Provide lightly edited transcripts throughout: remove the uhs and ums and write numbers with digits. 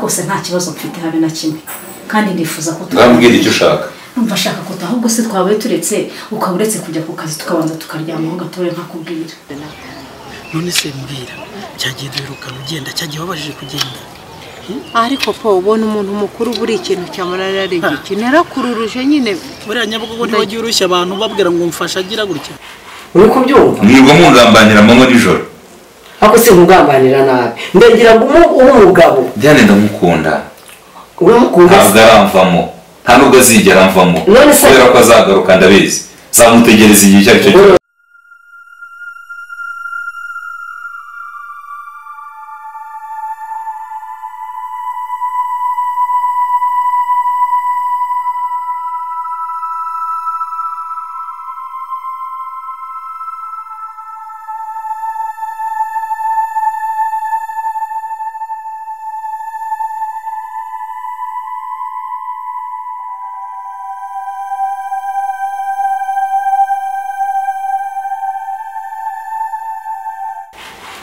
kose nta kibazo mfite habe na kimwe kandi ndifuza ko ngambwira icyo ushaka. Numva ashaka ko ahubwo se twabaye turetse ukaba uretse kujya ku kazi tukabanza tukaryamaho gatoya nkakubwira. None se mbwira cyagiye duherukana ugenda cyagiye wabajije kugenda. Ariko po ubona umuntu mukuru buri ikintu cyamunanira ari iki narakururuje nyine buriya Nyabugogo ntiwagiye urushya abantu babwira ngo mfasha agira gutya. Uri kubyumva? Mwirwa mungambanira amanywa nijoro. Ako se nkugambanira nabi ndagira ngo ube umugabo. Diane ndamukunda. Uramukunda? Ntabwo aramvamo, nta nubwo azigera amvamo kubera ko azagaruka ndabizi, nzamutegereza igihe icyo ari cyo cyose.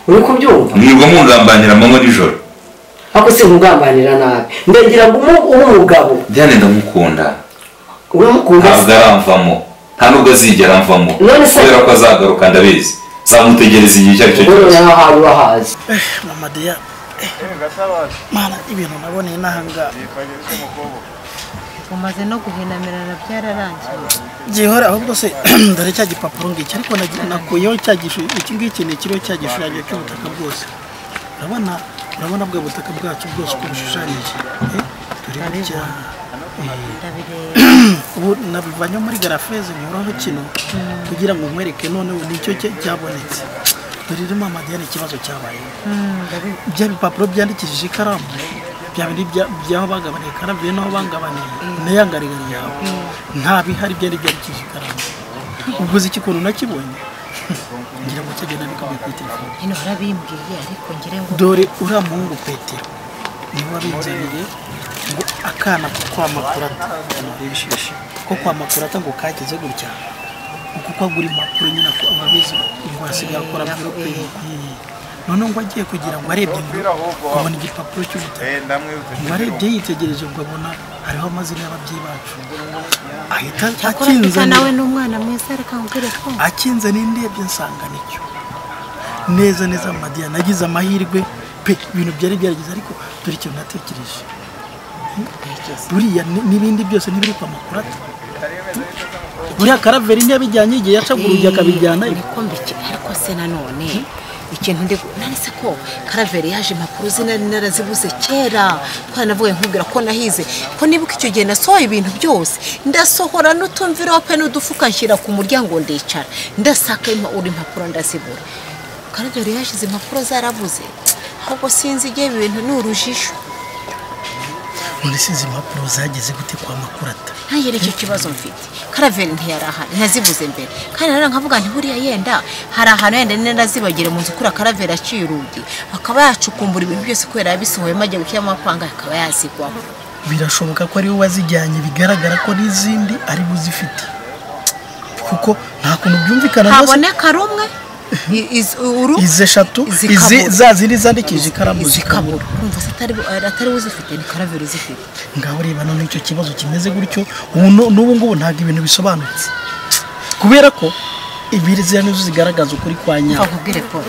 Uri kubyumva? Mwirwa mungambanira amanywa nijoro. Ako se nkugambanira nabi ndagira ngo ube umugabo. Diane ndamukunda. Uramukunda? Ntabwo aramvamo, nta nubwo azigera amvamo kubera ko azagaruka ndabizi, nzamutegereza igihe icyo ari cyo cyose. Noneho ahantu urahazi. Mama Diane, mana ibintu naboneye n'ahanga umaze no guhenamirana byararangiye. Gihora ahubwo se dore cya gipapuro ngiki ariko nakuyeho cya gishu iki ngiki ni kiriho cya gishushanyo cy'ubutaka bwose. Urabona bwa butaka bwacu bwose uko bushushanyije. Turi gutya. Ubu nabivanye muri garafeze nkuraho kino kugira ngo nkwereke none nicyo cyabonetse. Dore rero Mama Diane ikibazo cyabaye. Bya bipapuro byandikishije ikaramu bya bindi byaho bagabaniye karavye naho bangabaniye nayangarigari yawe nta bihari byari byandikishije ikaramu. Ubwo uzi iki kuntu nakibonye ngira ngo cyagenda bikabuye kuri telefone. Hino harabimbwiye ariko ngire ngo dore uriya muhungu Petero niwe wabinzaniye ngo akana ko kwa Makurata ibishishi ko kwa Makurata ngo kageze gutya kuko agura impapuro nyine ko ababizi ngo asigaye akora mvirope. None ngo agiye kugira ngo arebye ngo abona igipapuro cy'ubutaka ngo arebye yitegereje ngo abona hariho amazina y'ababyeyi bacu ahita akinza nawe n'umwana mwiza reka ngure ko akinze n'indebye nsanga nicyo neza neza. Mama Diane nagize amahirwe pe ibintu byari byarageze ariko dore ikintu natekereje buriya n'ibindi byose ntibiri kwa Makurata. Buriya Karaveri ntiyabijyanye igihe yacaga urugi akabijyana. Niko mbiki ariko se nanone ikintu ndi nari ko Karaveri yaje impapuro ze nari narazibuze kera twanavuye nkubwira ko nahize ko nibuka icyo gihe nasohoye ibintu byose ndasohora n'utumvirope n'udufuka nshyira ku muryango ndicara ndasaka uri impapuro ndazibura. Karaveri yashize impapuro zarabuze ahubwo sinzi igihe ibintu ni urujijo. None sinzi impapuro zageze gute kwa Makurata? Ntange nicyo kibazo mfite. Karaveri ntiyarahari ntazibuze mbere kandi rero nkavuga nti buriya yenda hari ahantu yenda narazibagira mu nzu kuri Karaveri aciye urugi akaba yacukumbura ibintu byose kubera yabisohoyemo ajya gushyiramo amafaranga akaba yazigwaho. Birashoboka ko ari we wazijyanye bigaragara ko n'izindi ari buzifite kuko nta kuntu byumvikana. Haboneka rumwe izi eshatu izi za zindi zandikishije ikaramu zikabura kumva se atari uzifite ni Karaveri uzifite. Ngaho reba none icyo kibazo kimeze gutyo n'ubu ngubu ntabwo ibintu bisobanutse kubera ko ibiri ziriya nizo zigaragaza ukuri kwa nyako. Nkubwire Paul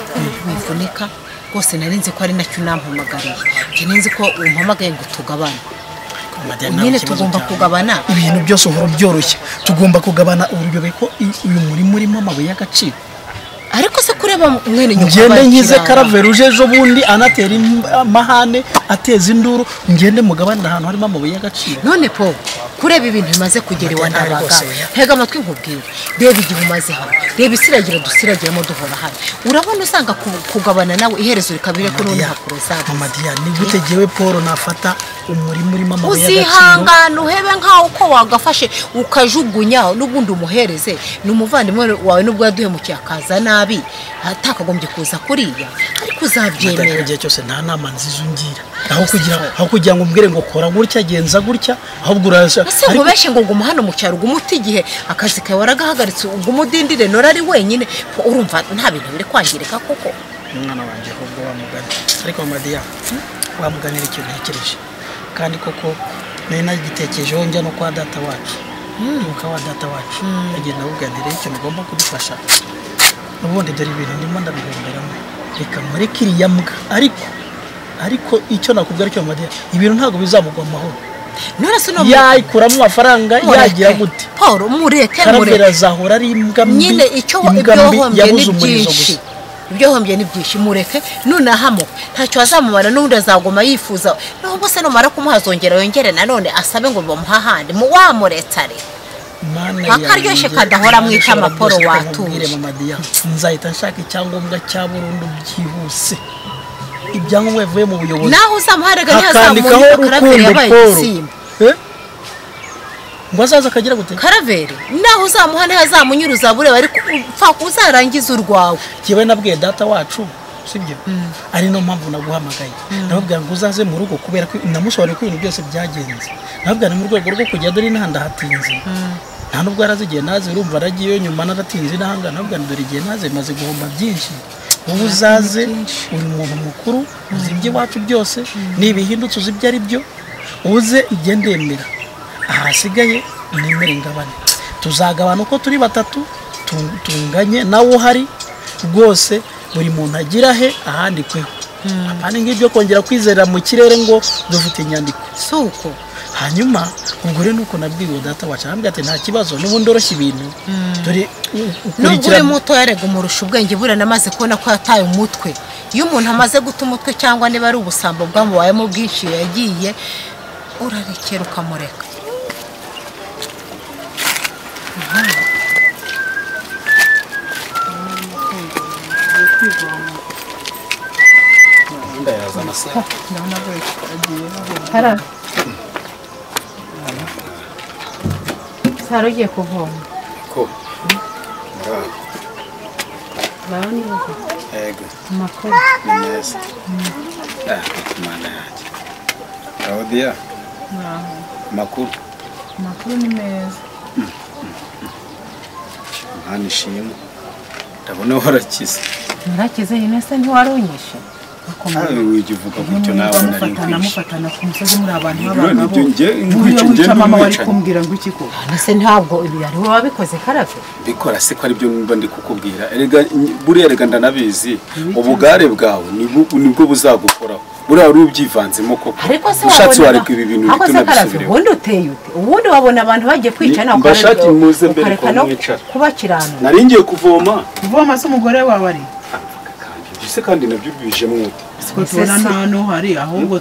wivunika rwose nari nzi ko ari nacyo unampamagariye njye nzi ko umpamagaye ngo tugabane. Nyine tugomba kugabana ibintu byose uhora byoroshye tugomba kugabana uburyo ko uyu murimo urimo amabuye y'agaciro. Ariko se kureba mwene nyoko ngende nkize Karaveri uje ejo bundi anatera amahane ateza induru ngende mugabanira ahantu harimo amabuye y'agaciro. None po kureba ibintu bimaze kugera iwa Ndabaga ntega amatwi nkubwire reba igihe umaze hano reba isiragira dusiragiramo duhora hano urabona usanga kugabana nawe iherezo rikabire ko none impapuro zabo. Mama Diane ni gute jewe Paul nafata umurimo urimo amabuye y'agaciro? Uzihangana uhebe nkaho uko wagafashe ukajugunya n'ubundi umuhereze ni umuvandimwe wawe nubwo yaduhemukiye akaza nabi atakagombye kuza kuriya ariko uzabyemera igihe cyose nta nama nziza ungira aho kugira ngo umbwire ngo kora gutya genza gutya ahubwo uraza. Ese ngo beshe ngo guma hano mu cyaro guma igihe akazi kawe waragahagaritse uguma udindire nora ari wenyine urumva nta bintu biri kwangirika koko. Umwana wanjye ahubwo wamugana ariko Mama Diane Wamuganira ikintu ntekereje kandi koko nari nagitekerejeho njya no kwa data wacu. Nuka wa data wacu agenda awuganira ikintu ugomba kudufasha. Ubundi dore ibintu ndimo ndabihomberamo, reka mureke iriya mbwa. Ariko icyo nakubwira cyo Madiya, ibintu ntabwo bizamugwa amahoro. None se no yayikuramo amafaranga yagira gute? Paul mureke Karavera azahora ari imbwa mbi nyine, icyo ibyo ni byinshi, ibyo hombye ni byinshi, mureke nunahamo ntacyo azamumara, n'undi azagoma yifuza. Nubwo se numara kumuhazongera yongere nanone asabe ngo bamuhahande mu wamuretse ari akaryoshye kadahora mwita amaporo watuje. Nzahita nshaka icyangombwa cya burundu byihuse, ibyangombwa bivuye mu buyobozi. Naho uzamuharega ntihazamuha Karaveri yabaye igisimba. Ngo azaza akagira gute Karaveri? Naho uzamuha ntihazamunyuruza bureba, ariko upfa uzarangiza urwawe. Jyewe nabwiye data wacu, sibyo? Ari no mpamvu naguhamagaye. Nababwira ngo uzaze mu rugo kubera ko namusobanuriye ko ibintu byose byagenze. Nababwira mu rwego rwo kujya dore n'ahandi hatinze. Nta nubwo yarazigiye naze, urumva aragiyeyo nyuma naratinze n'ahanga. Nababwira dore igihe naze maze guhomba byinshi. Wowe uzaze uri umuntu mukuru, uzi iby'iwacu byose, nibihindutse uzi ibyo ari byo, uze igendemera. Ahasigaye nemere ngabane. Tuzagabana uko turi batatu, tunganye nawe uhari rwose, buri muntu agira he ahandikweho. Apana ngibyo kongera kwizera mu kirere ngo dufite inyandiko. Suko. Hanyuma ubwo rero nuko nabwiwe data wacu arambwira ati nta kibazo n'ubundi oroshya ibintu. Dore nubwo uri muto yarega umurusha ubwenge, buriya namaze kubona ko yataye umutwe. Iyo umuntu amaze guta umutwe cyangwa niba ari ubusambo bwamubayemo bwinshi yagiye, urarekera ukamureka. Sara ugiye kuvoma. Ko. Muraho. Muraho neza. Yego. Amakuru. Ni meza. Imana yanjye. Claudia. Muraho. Amakuru. Amakuru ni meza. Imana ishimwe. Ndabona warakize. Narakize nyine se ntiwarunyishe. Uvuga gutyo nawe nari nkwishe. Namufatana ku musozi muri abantu b'abagabo. Njye mama wari kumbwira ngo iki ko? Nase ntabwo ibi ari wowe wabikoze Karave. Mbikora se ko ari byo mba ndi kukubwira. Erega buriya erega ndanabizi. Ubugare bwawe nibwo buzagukoraho. Buriya wari ubyivanzemo koko. Ushatse wareka ibi bintu bituma bisubiraho. Ubundi uteye ute? Ubundi wabona abantu bagiye kwica nawe mbashaki muze mbere ko mwicara. Kubakirana. Nari ngiye kuvoma. Kuvoma se umugore wawe ari? Ese kandi nabyo bijemo ute? Siko tubona nta no hari ahubwo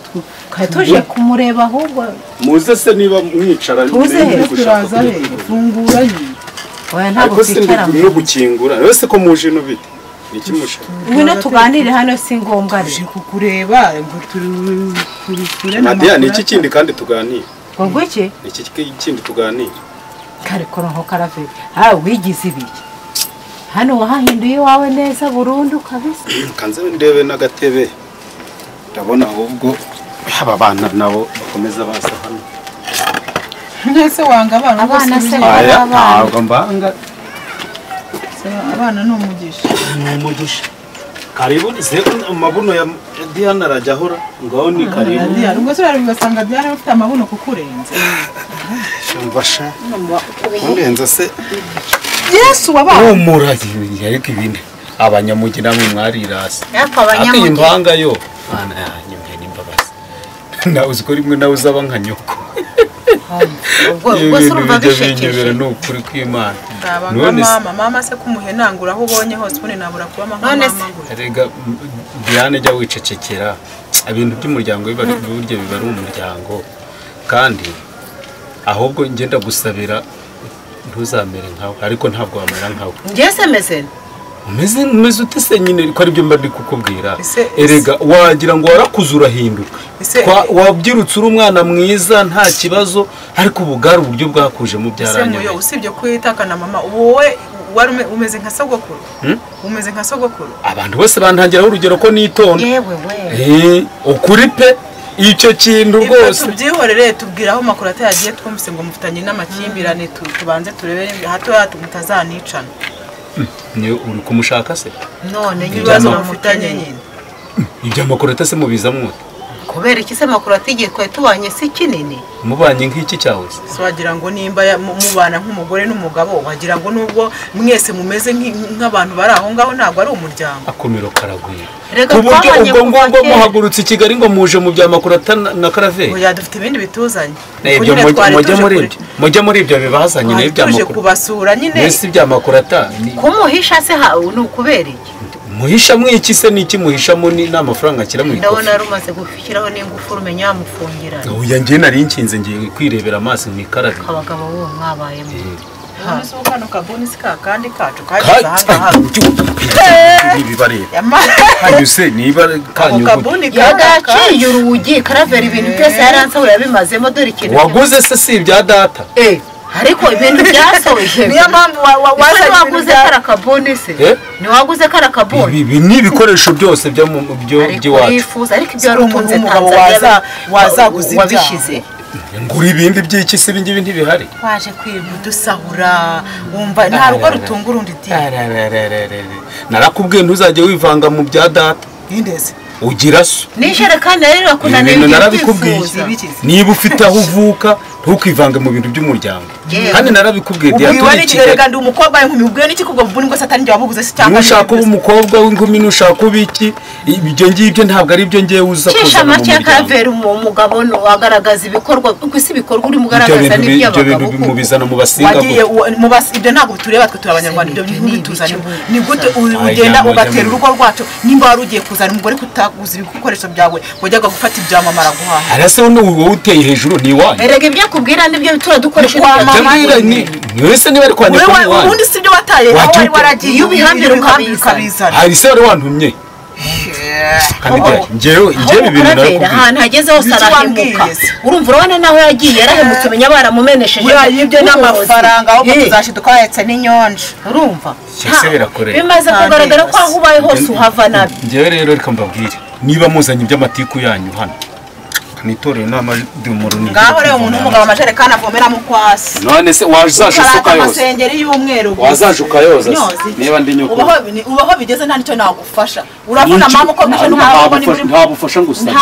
tuje kumureba ahubwo muze se niba mwicara turaza he fungura ye. Oya ntabwo twicara no gukingura. Wese ko muje no bite? Niki musha? Ngwino tuganire hano si ngombwa rero. Kukureba ngo turi na Madiya ni iki kindi kandi tuganire? Ngo iki? Ni iki kindi tuganire? Kare koronko Karaveri. Ah wigize ibiki? Hano wahahinduye iwawe neza burundu kabisa. Kanze ndebe n'agatebe. Ndabona ahubwo aba bana nabo bakomeza baza hano. Nese wanga abana abana se ntabwo mbanga. Abana ni umugisha. Ni umugisha. Karibu ze amabuno ya Diana arajya ahora ngaho ni karibu. Diana ubwo se urabibasanga Diana afite amabuno kukurenza. Shumbasha. Kundenza se. Yesu wabaye. Umura ariko ibindi abanyamugi namwe mwarirasi. Ariko impanga yo bana yanyu n'imbabazi. Na uziko rimwe nawe uzaba nka nyoko. Ubwo se urumva bishekeje. Ni ukuri kw'Imana. None mama se kumuhenangura aho ubonye hose ubundi nabura kuba mama mama. Erega Diane jya wicecekera ibintu by'umuryango biba burya biba ari umuryango kandi ahubwo ngenda gusabira ntuzamere nkawe ariko ntabwo wamera nkawe. Njye se meze umeze ute se nyine ko ari byo mba ndi kukubwira. Erega wagira ngo warakuze urahinduka, wabyirutse uri umwana mwiza nta kibazo, ariko ubugari uburyo bwakujemo byaranyobeye. Usibye kwitakana mama wowe wari umeze nka sogokuru, umeze nka sogokuru. Abantu bose bantangiraho urugero ko nitonda. Yewe we ukuri pe icyo kintu rwose tubyihorere, tubwira aho makuru atayagiye twumvise ngo mufitanye n'amakimbirane, tubanze turebe hato hato mutazanicana. Ni uri kumushaka se? None ibibazo mufitanye nyine. Ibyo makuru atase mubiza mwute. Kubera iki se Makurata igihe twari tubanye si kinini? Mubanye nk'iki cyawe se? Wagira ngo nimba mubana nk'umugore n'umugabo, wagira ngo nubwo mwese mumeze nk'abantu bari aho ngaho ntabwo ari umuryango. Akomero karagwira. Ku buryo ubwo ngubwo muhagurutse i Kigali ngo muje mu bya Makurata na Karaveri. Oya dufite ibindi bituzanye. Ibyo mujye muri ibyo bibazanye nayo bya Makurata. Tuje kubasura nyine. Mwese ibya Makurata. Kumuhisha se ni ukubera iki? Muhisha mwiki se niki muhishamo ni n'amafaranga akira mu ikofi. Ndabona rumaze gushyiraho n'ingufu rumenya yamufungira. Oya ngiye nari nkinze ngiye kwirebera amaso mu ikarabiro. Abagabo bo mwabayemo. None se ukano kaboni sika kandi kacu kagize ahangaha. Ibibareba. Hanyuse niba kanyu yagaciye urugi Karaveri ibintu byose yaransaho yabimazemo dore ikintu. Waguze se si ibya data? Ariko ibintu byasohoye. Niyo mpamvu waguze karakaboni se? Ni waguze karakaboni? Ibi ni ibikoresho byose byo mu byo by'iwacu. Yifuza ariko ibyo warutunze Tanzania wazaguze wabishize. Ngura ibindi by'iki se ibingibi ntibihari. Waje kwidusahura wumva nta rugo rutunga urundi di. Narakubwiye ntuzajye wivanga mu bya data. Nindeze. Ugira so. Nisherekana rero akunaniye narabikubwiye. Niba ufite aho uvuka ntukivange mu bintu by'umuryango. Kandi narabikubwiye Diya turi Kigali ndi umukobwa w'inkumi ubwiye n'iki kubwo bubuni ngo satani njye wabuguze se cyangwa nushaka uba umukobwa w'inkumi nushaka ubiki ibyo ngibyo ntabwo ari byo ngiye uza kuzana mu muryango. Karaveri umugabo agaragaza ibikorwa kuko si ibikorwa uri mugaragaza n'iby'abagabo mubizana mu basinga wagiye mu bas ibyo ntabwo tureba twe turi abanyarwanda ibyo bintu bituzanye ni gute ugenda ugatera urugo rwacu nimba wari ugiye kuzana umugore kutaguza ibikoresho byawe wajyaga gufata ibyamamara guhaha. Arase wowe uteye hejuru ni iwanyu. Erega ibyo akubwira nibyo turadukoresha mwese niba ari kwandika ni iwanyu. Ubundi si byo wataye aho wari waragiye iyo ubihambira ukabizana. Hari se wari wantumye. Kandi njyewe ibintu narakubwiye. Ahantu hageze hose arahemuka. Urumva urabona naho yagiye yarahemutse umenya baramumenesheje. Buriya yibyo n'amafaranga aho tuzashiduka wahetse n'inyonje. Urumva? Ese birakoreye. Bimaze kugaragara ko aho ubaye hose uhava nabi. Njyewe rero reka mbabwire niba muzanye iby'amatiku yanyu hano nitoreye inama y'umuruni. Ngaho rero umuntu w'umugabo amajerekani avomera mu kwasi. None se wazaje usuka yose. Amasengeri y'umweru. Wazaje ukayoza niba ndi nyoko. Ubaho bigeze nta nicyo nagufasha. Urabona mama uko bije n'umugabo ni muri nta bufasha ngusabye.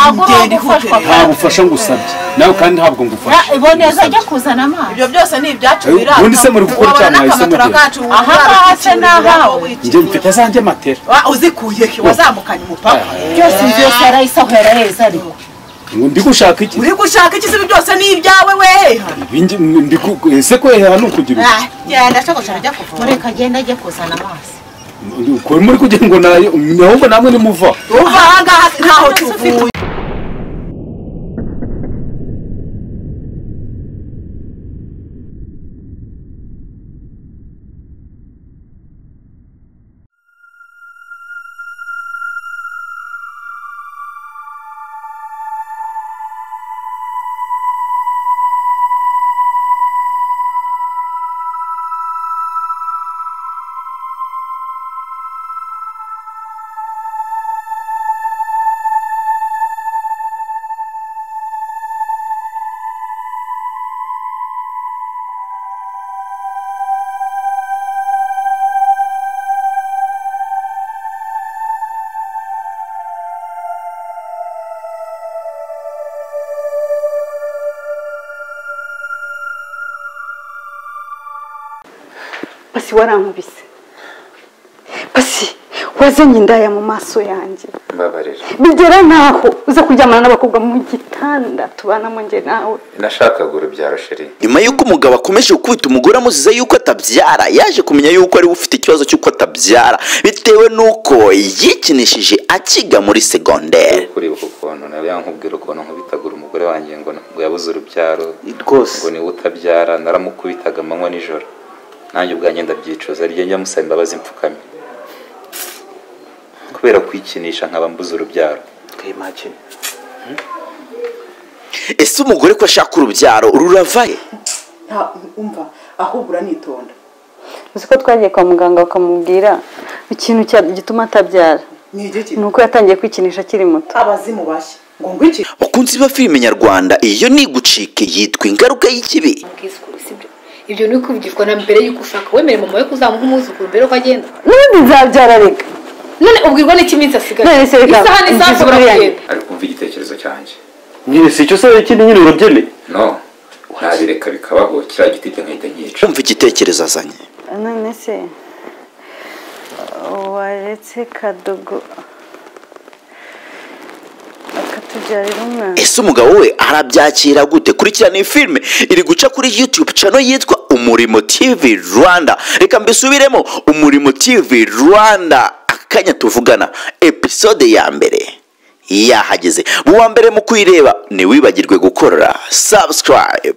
Nta bufasha ngusabye. Nawe kandi ntabwo ngufasha. Iboneza ajya kuzana amazi. Ibyo byose ni ibyacu birata. Ubundi se muri gukora cyane mwahise mugenda. Aha ngaha se nahawe. Njye mfite zanjye matera. Uzikuye he wazamukanye umupaka. Byose byose arayisahura heza ariko. Ndi gushaka iki? Uri gushaka iki se byose ni ibyawe wehe? Ibindi ndi ese ko heha no kugira. Genda shaka cyane ajya kuvoma. Mureka agenda ajya kuzana amazi. Ko muri kugira ngo nayo ahubwo namwe ni muva. Uva ahangaha ntaho tuvuye. Pasi warankubise. Pasi wazanye indaya mu maso yanjye. Mbabarira. Bigera naho uza kuryamana n'abakobwa mu gitanda tubanamo nge nawe. Nashakaga urubyaro sheri. Nyuma yuko umugabo akomeje gukubita umugore amuziza yuko atabyara, yaje kumenya yuko ari ufite ikibazo cy'uko atabyara bitewe nuko yikinishije akiga muri secondaire. Kuribuka ukuntu nawe yankubwira ukuntu nkubitagura umugore wanjye ngo yabuze urubyaro. Rwose ngo ni utabyara naramukubitaga amanywa nijoro. Nanjye ubwanjye ndabyicuza rye njya musaba imbabazi mfukamye kubera kwikinisha nkaba mbuze urubyaro. Ese umugore ko ashaka urubyaro rurava he? Umva ahubwo uranitonda. Uzi ko twagiye kwa muganga bakamubwira ikintu gituma atabyara ni uko yatangiye kwikinisha akiri muto. Abazimu bashya ngo ngwiki. Bakunzi ba filime nyarwanda iyo nigucike yitwa ingaruka y'ikibi. Ibyo ni kubigirwa na mbere yuko ushaka wemere mama we kuzamuha umwuzukuru mbere uko agenda. N'ubundi nzabyara reka. None ubwirwa n'iki iminsi asigaye? None se reka Isaha n'isaha ngize nshobora ukuri yanjye. kugenda. Ariko umva igitekerezo cyanjye. Nyine si icyo se ikindi nyine urabyemeye? No, nabireka bikabaho, kiriya giti nkahita nyica. Umva igitekerezo azanye. None se waretse Kadogo akatubyarira umwana? Ese umugabo we arabyakira gute? Kurikirana iyi filime iri guca kuri YouTube channel yitwa Umurimo TV Rwanda. Reka mbisubiremo, Umurimo TV Rwanda. Akanya tuvugana episode ya mbere yahageze. Mu wa mbere mu kuyireba ntiwibagirwe gukora subscribe.